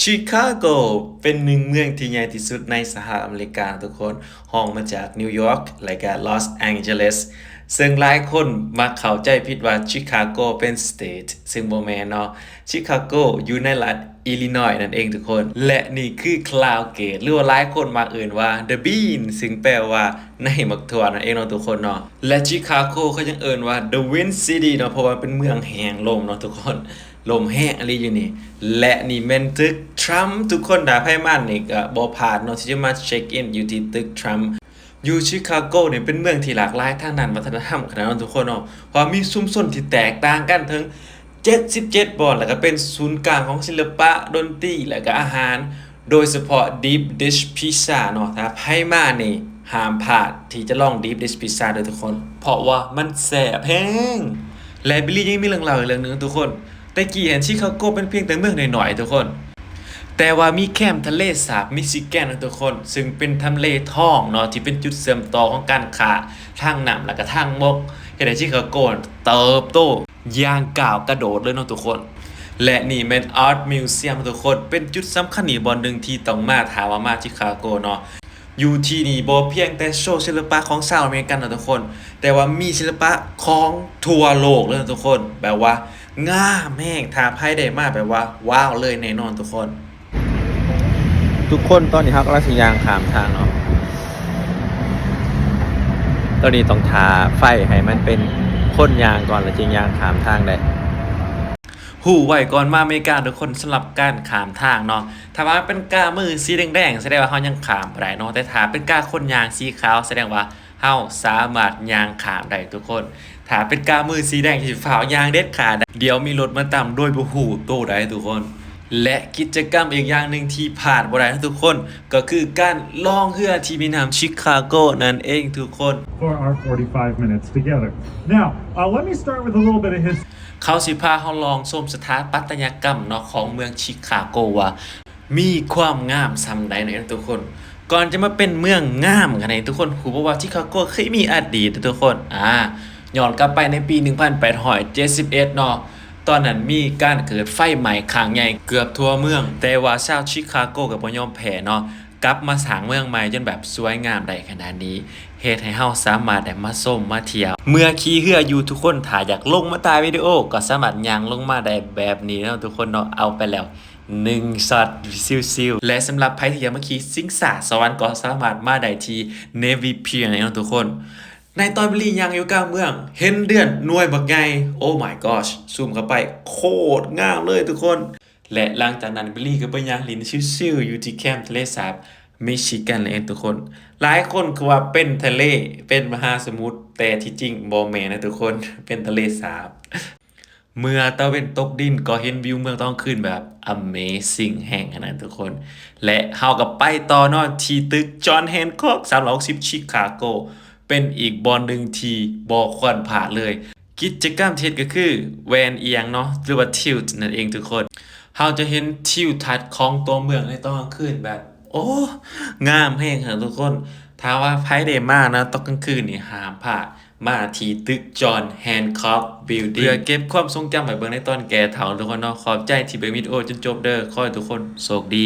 Chicago ເປັນໜຶ່ງເມືອງທີ່ໃຫຍ່ທີ່ສຸດໃນສະຫະລັດອາເມລິກາທຸກຄົນ, ຮອງມາຈາກ New York ແລະກະ Los Angeles, ເຊິ່ງຫຼາຍຄົນມັກເຂົ້າໃຈຜິດວ່າ Chicago ເປັນ state, ເຊິ່ງບໍ່ແມ່ນເນາະ. Chicago ຢູ່ໃນລັດ Illinois ນັ້ນເອງທຸກຄົນ ແລະນີ້ຄື Cloud Gate ຫຼືວ່າຫຼາຍຄົນມັກເອີ້ນວ່າ The Bean, ເຊິ່ງແປວ່າ ໃນໝາກຖົ່ວນັ້ນເອງເນາະທຸກຄົນເນາະ. ແລະ Chicago ເຂົາຍັງເອີ້ນວ່າ The Wind City ເນາະ, ເພາະວ່າເປັນເມືອງແຫ່ງລົມເນາະທຸກຄົນ, ລົມແຮງອີ່ຫຼີຢູ່ນີ້. ແລະນີ້ແມ່ນຕຶກ Trump ທຸກຄົນ, ຖ້າໃຜມານີ້ກະບໍ່ພາດເນາະ ທີ່ຈະມາ check in ຢູ່ທີ່ຕຶກ Trump. ຢູ່ Chicago ນີ້ເປັນເມືອງທີ່ຫຼາກຫຼາຍທາງດ້ານວັດທະນະທຳຂະໜາດນັ້ນທຸກຄົນເນາະ, ເພາະວ່າມີຊຸມຊົນທີ່ແຕກຕ່າງກັນເຖິງ ເຈັດສິບເຈັດບ່ອນ ແລ້ວກະເປັນສູນກາງຂອງສິລະປະ, ດົນຕີ ແລ້ວກະອາຫານ, ໂດຍສະເພາະ Deep Dish Pizza ເນາະ. ຖ້າໃຜມານີ້ຫ້າມພາດທີ່ຈະລອງ Deep Dish Pizza ເດີ້ທຸກຄົນ, ເພາະວ່າມັນແຊບແຮງ. ແລະ ບິລລີຍັງມີເລື່ອງເລົ່າອີກເລື່ອງໜຶ່ງທຸກຄົນ. ແຕ່ກີ້ຫັ້ນ Chicago ເປັນພຽງແຕ່ເມືອງນ້ອຍໆທຸກຄົນ, ແຕ່ວ່າມີແຄມທະເລສາບ Michigan ນະທຸກຄົນ, ເຊິ່ງເປັນທຳເລທອງເນາະ ທີ່ເປັນຈຸດເຊື່ອມຕໍ່ຂອງການຄ້າທາງນ້ຳ ແລ້ວກະທາງບົກ, ເຮັດໃຫ້ Chicago ເຕີບໂຕ ຢ່າງກ້າວກະໂດດເລີຍເນາະທຸກຄົນ. ແລະນີ້ແມ່ນ Art Museum ທຸກຄົນ, ເປັນຈຸດສຳຄັນອີກບ່ອນໜຶ່ງທີ່ຕ້ອງມາ ຖ້າວ່າມາ Chicago ເນາະ. ຢູ່ທີ່ນີ້ບໍ່ພຽງແຕ່ໂຊສິລະປະຂອງຊາວອາເມລິກັນເນາະທຸກຄົນ, ແຕ່ວ່າມີສິລະປະຂອງທົ່ວໂລກເລີຍເນາະທຸກຄົນ, ແບບວ່າງາມແຮງ. ຖ້າໃຜໄດ້ມາ ແບບວ່າວ້າວເລີຍແນ່ນອນທຸກຄົນ. ທຸກຄົນ ຕອນນີ້ເຮົາກຳລັງຊິຍ່າງຂ້າມທາງເນາະ. ຕອນນີ້ຕ້ອງຖ້າໄຟໃຫ້ມັນເປັນຄົນຍ່າງກ່ອນ ແລ້ວຈຶ່ງຍ່າງຂ້າມທາງໄດ້. ຮູ້ໄວ້ກ່ອນມາອາເມລິກາທຸກຄົນ, ສຳລັບການຂ້າມທາງເນາະ, ຖ້າວ່າເປັນກາມືສີແດງໆ ສະແດງວ່າເຮົາຍັງຂ້າມບໍ່ໄດ້ເນາະ, ແຕ່ຖ້າເປັນກາຄົນຍ່າງສີຂາວ ສະແດງວ່າເຮົາສາມາດຍ່າງຂ້າມໄດ້ທຸກຄົນ. ຖ້າເປັນກາມືສີແດງ ຢ່າຟ້າວຍ່າງເດັດຂາດ, ດຽວມີລົດມາຕຳໂດຍບໍ່ຮູ້ໂຕໃດທຸກຄົນ. ແລະກິດຈະກຳອີກຢ່າງໜຶ່ງທີ່ພາດບໍ່ໄດ້ເນາະທຸກຄົນ ກໍຄືການລ່ອງເຮືອທີ່ແມ່ນ້ຳ Chicago ນັ້ນເອງທຸກຄົນ. For our forty-five minutes together. Now, uh, let me start with a little bit of history. ເຂົາຊິພາເຮົາລ່ອງຊົມສະຖາປັດຕະຍະກຳເນາະ ຂອງເມືອງ Chicago ວ່າມີຄວາມງາມສ່ຳໃດເນາະທຸກຄົນ. ກ່ອນຈະມາເປັນເມືອງງາມຂະໜາດນີ້ ທຸກຄົນຮູ້ບໍ່ວ່າ Chicago ເຄີຍມີອະດີດເນາະທຸກຄົນ. ອາ ຍ້ອນກັບໄປໃນປີໜຶ່ງພັນແປດຮ້ອຍເຈັດສິບເອັດເນາະ, ຕອນນັ້ນມີການເກີດໄຟໄໝ້ຄັ້ງໃຫຍ່ເກືອບທົ່ວເມືອງ, ແຕ່ວ່າຊາວ Chicago ກໍບໍ່ຍອມແພ້ເນາະ, ກັບມາສ້າງເມືອງໃໝ່ຈົນແບບສວຍງາມໄດ້ຂະໜາດນີ້, ເຮັດໃຫ້ເຮົາສາມາດໄດ້ມາຊົມມາທ່ຽວ ເມື່ອຂີ່ເຮືອຢູ່ທຸກຄົນ. ຖ້າຢາກລົງມາໃຕ້ວິດີໂອ ກໍສາມາດຍ່າງລົງມາໄດ້ແບບນີ້ເນາະທຸກຄົນເນາະ. ເອົາໄປແລ້ວໜຶ່ງຊັອດ ຊິວໆ. ແລະສຳລັບໃຜທີ່ຢາກມາຂີ່ຊິງຊາສະຫວັນ ກໍສາມາດມາໄດ້ທີ່ Navy Pier ນີ້ເນາະທຸກຄົນ. ໃນຕອນບິລລີຍ່າງຢູ່ກາງເມືອງ ເຫັນເດືອນໜ່ວຍບັກໃຫຍ່ Oh my gosh ຊູມເຂົ້າໄປ ໂຄດງາມເລີຍທຸກຄົນ. ແລະຫຼັງຈາກນັ້ນ ບິລລີກໍໄປຍ່າງຫຼິ້ນຊິວໆຢູ່ທີ່ແຄມທະເລສາບ Michigan ນັ້ນເອງທຸກຄົນ. ຫຼາຍຄົນຄືວ່າເປັນທະເລ ເປັນມະຫາສະໝຸດ, ແຕ່ທີ່ຈິງບໍ່ແມ່ນນະທຸກຄົນ, ເປັນທະເລສາບ. ເມື່ອຕາເວັນຕົກດິນກໍເຫັນວິວເມືອງຕອນກາງຄືນແບບ amazing ແຮງຂະໜາດນັ້ນທຸກຄົນ. ແລະເຮົາກໍໄປຕໍ່ເນາະ ທີ່ຕຶກ John Hancock ສາມຮ້ອຍຫົກສິບ Chicago ເປັນອີກບ່ອນໜຶ່ງທີ່ບໍ່ຄວນພາດເລີຍ. ກິດຈະກຳທີ່ເຮັດກໍຄືແວ່ນອຽງເນາະ ຫຼືວ່າ tilt ນັ້ນເອງທຸກຄົນ. ເຮົາຈະເຫັນທິວທັດຂອງຕົວເມືອງໃນຕອນກາງຄືນແບບ ໂອ້ ງາມແຮງຂະໜາດທຸກຄົນ. ຖ້າວ່າໃຜໄດ້ມານະຕອນກາງຄືນນີ້ ຫ້າມພາດ ມາທີ່ຕຶກ John Hancock Building ເພື່ອເກັບຄວາມຊົງຈຳໄວ້ເບິ່ງໃນຕອນແກ່ເຖົ້າທຸກຄົນເນາະ. ຂອບໃຈທີ່ເບິ່ງວິດີໂອຈົນຈົບເດີ້. ຂໍໃຫ້ທຸກຄົນໂຊກດີ.